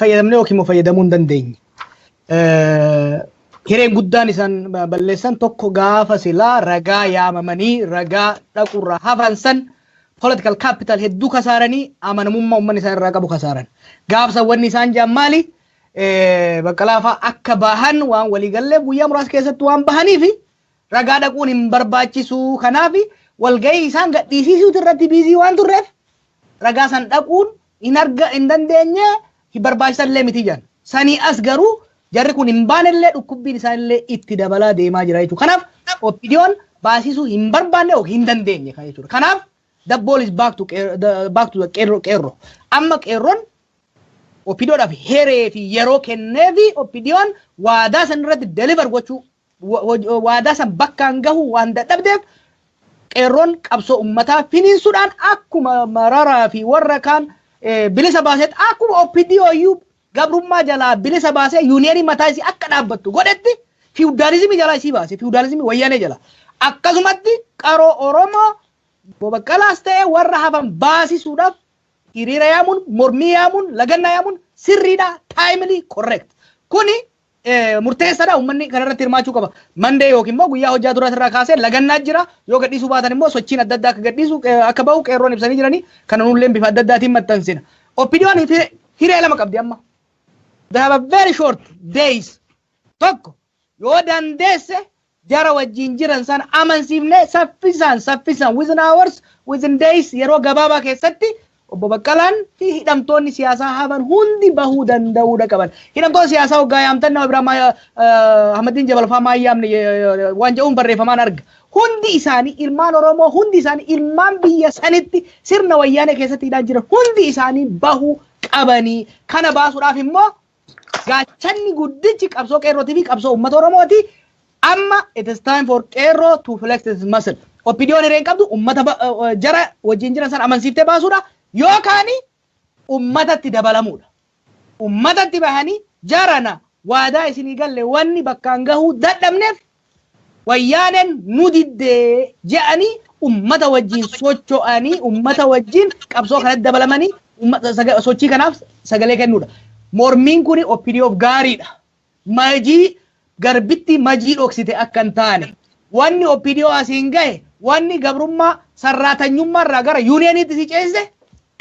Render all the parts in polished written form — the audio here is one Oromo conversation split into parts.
Fayyadamne yookiin immoo fayyadamuu hin dandeenye. Hireen guddaan isaan balleessan tokko, gaafa silaa ragaa yaamamanii ragaa dhaqurraa hafan san, political capital hedduu kasaaranii amanamummaa uummanni isaan irraa qabu kasaaran. Gaafsa wanni isaan jaan maali? Baqqalaa fa'aa akka bahan waan waliigallee guyyaa muraasa keessatti waan bahaniif ragaa dhaquun hin barbaachisu. Kanaaf walgahii isaan gadhiisiisuuti irratti busy waan turreef ragaa san dhaquun hin arga hin dandeenye, hin barbaachisallee miti jedhan. Sanii as garuu jarri kun hin baanellee dhukkubbiin isaanillee itti dabalaa deemaa jira jechuudha. Kanaaf OPDOn baasisuu hin barbaanne yookiin hin dandeenye kan jechuudha. Kanaaf the ball is back to the qeerroo qeerroo. Amma qeerroon OPDOdhaaf heree fi yeroo kennee fi OPDOn waadaa san irratti deliver gochuu, waadaa san bakkaan gahu waan dadhabdeef, qeerroon qabsoo uummataa finiinsuudhaan akkuma Mararaa fi warra kaan bilisa baasetti, akkuma OPDO iyyuu gabrummaa jalaa bilisa baasee yuuniyenii mataa isii akka dhaabbattu godhetti, fiwudaalizimii jalaa isii baase, fiwudaalizimii Wayyaanee jala. Akkasumatti qaroo Oromoo Baqqalaas ta'e warra hafan baasisuudhaaf hiriira yaamuun, mormii yaamuun, lagannaa yaamuun sirriidha, timely, correct. Kuni murteessaadha, uummanni kanarratti hirmaachuu qaba. Monday yookiin immoo guyyaa hojjaa duraa irraa kaasee lagannaa jira. Yoo gadhiisuu baatan immoo sochiin adda addaa akka gadhiisu akka bahu qeerroon ibsanii jiranii, kana nullee bifa adda addaatiin maxxansina. OPDOn hiree lama qabdi amma. They have a very short days. Tokko, yoo dandeesse jara wajjin jiran sana amansiifnee saffisaan saffisaan, within hours, within days, yeroo gabaabaa keessatti obbo Baqqalaan fi hidhamtoonni siyaasaa hafan hundi bahuu danda'uudha qaban. Hidhamtoota siyaasaa hoggaa yaamtan nama biraa, Ahmadiin Jabalfaa maa yaamne waan jedhuun barreeffamaan arga. Hundi isaanii ilmaan Oromoo, hundi isaanii ilmaan biyya sanitti sirna Wayyaanee keessatti hidhaa jiran, hundi isaanii bahuu qabanii. Kana baasuudhaaf immoo gaachanni guddichi qabsoo qeerrootii fi qabsoo uummata Oromooti. Amma it is time for qeerroo to flex its muscle. OPDOn hireen qabdu uummata jara wajjin jiran sana amansiiftee baasuudha yookaan uummatatti dabalamuudha. Uummatatti bahanii jarana waadaa isinii galle wanni bakkaan gahuu dadhabneef Wayyaaneen nu diddee je'anii ummata wajjin socho'anii, ummata wajjin qabsoo kanatti dabalamanii sochii kanaaf sagalee kennuudha. Mormiin kun OPDOf gaariidha. Majii garbitti majii dhoksite akka hin taane. Wanni OPDO asiin gahe, wanni gabrummaa sarraatanyummaa irraa gara yuuniyeeniitti si ceesise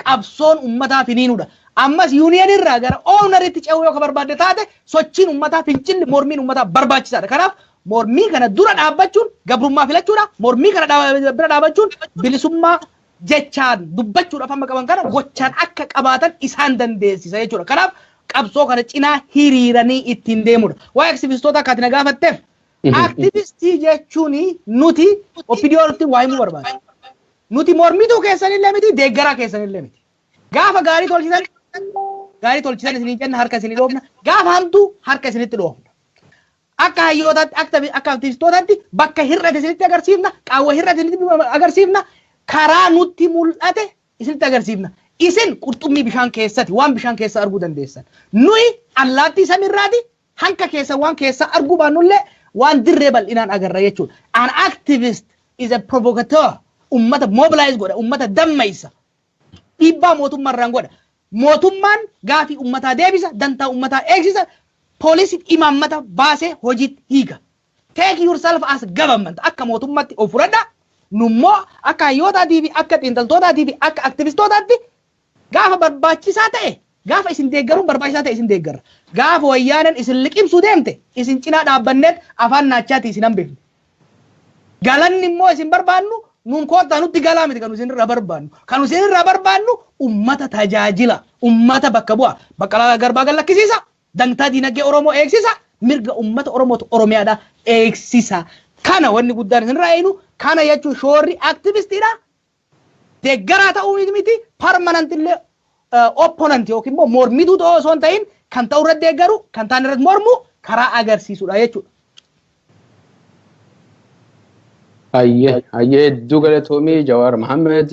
qabsoon ummataa finiinuudha. Ammas yuuniyen irraa gara owneritti ce'uu yoo ka barbaadde taate, sochiin ummataa, fincilli, mormiin ummataa barbaachisaadha. Kanaaf mormii kana dura dhaabbachuun gabrummaa filachuudha. Mormii kana bira dhaabbachuun bilisummaa jechaan dubbachuudhaaf amma qaban kana gochaan akka qabaatan isaan dandeessisa jechuudha. Kanaaf qabsoo kana cinaa hiriiranii ittiin deemudha. Waa'ee aktivistoota akka ati na gaafatteef, aktivistii jechuun nuti OPDOtti waa himuu barbaada. Nuti mormituu keessanillee miti, deeggaraa keessanillee miti. Gaafa gaarii tolchitan, gaarii tolchitan isinii jenna, harka isinii dhoofna. Gaafa hamtuu harka isinitti dhoofna. Akka hayyootaatti, akka aktivistootaatti bakka hir'ate isinitti agarsiifna, qaawwa hir'ate isinitti agarsiifna, karaa nutti mul'ate isinitti agarsiifna. Isin qurxummii bishaan keessatti waan bishaan keessa arguu dandeessan. Nuyi allaattii samiirraati, hanka keessa waan keessa arguu baannullee waan dirree bal'inaan agarra jechuudha. An activist is a provocateur. Ummata mobilize godha, ummata dammaysa. Dhiibbaa mootummaarraan godha. Mootummaan gaafii ummataa deebisa, dantaa ummataa eegsisa, poolisii imaammata baasee hojiitti hiika. Take yourself as government, akka mootummaatti of fudhadha. Nummoo akka hayyootaatii fi akka xiinxaltootaatii fi akka aktivistootaatti gaafa barbaachisaa ta'e, gaafa isin deeggaruun barbaachisaa ta'e isin deeggarra. Gaafa Wayyaaneen isin liqimsuu deemte isin cinaa dhaabbanneet afaan naachaati isin hambifne. Galanni immoo isin barbaannu nuun koottaa nutti galaa miti kan isin irraa barbaannu. Kan isin irraa barbaannu ummata tajaajila, ummata bakka bu'a. Baqqalaa Garbaa gallakkisiisa, dantaa diinagdee Oromoo eegsisa, mirga ummata Oromootu Oromiyaadhaa eegsisa. Kana wanni guddaan isin irraa eegnu kana jechuun shoorri aktivistiidha. Deeggaraa ta'uu miti, permanent illee opponent yookiin immoo mormituu ta'uu osoo hin ta'in, kan ta'u irratti deeggaru, kan ta'an irratti mormu karaa agarsiisudha jechuudha. Hayyee, hayyee, hedduu galatoomii Jawaar Mohammed.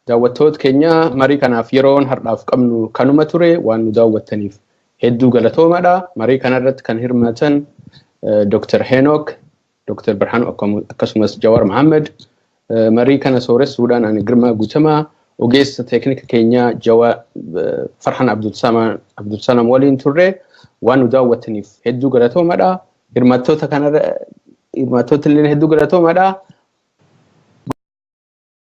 Daawwattoota keenya, marii kanaaf yeroon har'aaf qabnu kanuma ture. Waan nu daawwattaniif hedduu galatoomadha. Marii kanarratti kan hirmaatan Dr. Henook, Dr. Birhaanuu akkasumas Jawaar Mohammed. Marii kana sooressuudhaan ani Girmaa Guutamaa. Ogeessa teeknika keenyaa Jawa Farhan Abdulsalam waliin turre waan nu daawwattaniif hedduu galatoomadha. Hirmaattoota kanarra hirmaattoota illee hedduu galatoomadha.